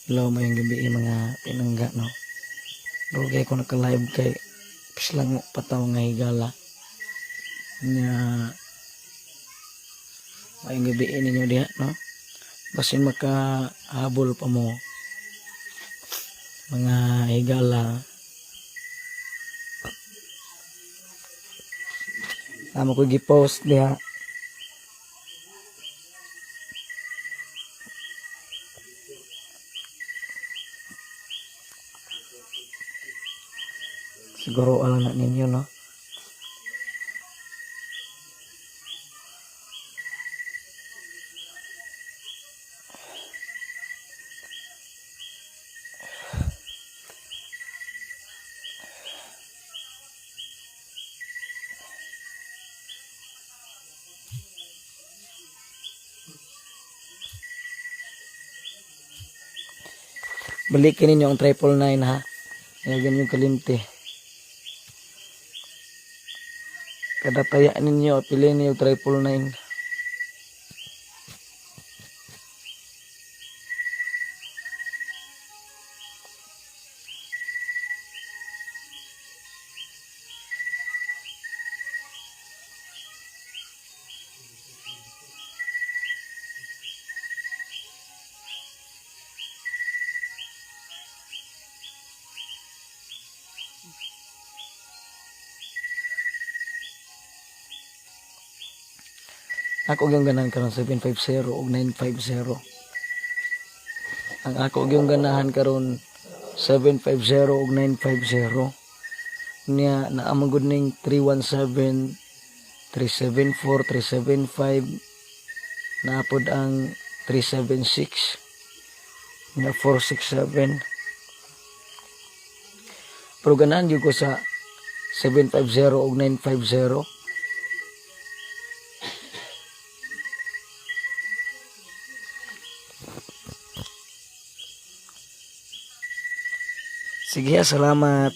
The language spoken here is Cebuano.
Hello, maayong gabii, mga pinangga, no? Dugay ko naka-live kay pislango pa ta, mga higala. Nya maayong gabii ninyo diha, no? Basin makahabol pa mo, mga higala. Amo ko gi-post diha. Siguro alam na ninyo, no? Balikin ninyo ang 999, ha. Kaya ganyan kalimti. Kada taya ninyo, piliin ninyo 999. Ako yung ganahan karon 750 ug 950. Ang ako yung ganahan karon 750 ug 950. Nya naa man gud ning 317, 374, 375, naa pod ang 376 nya 467. Pero ganahan gyud ko sa 750 ug 950. Sige, salamat.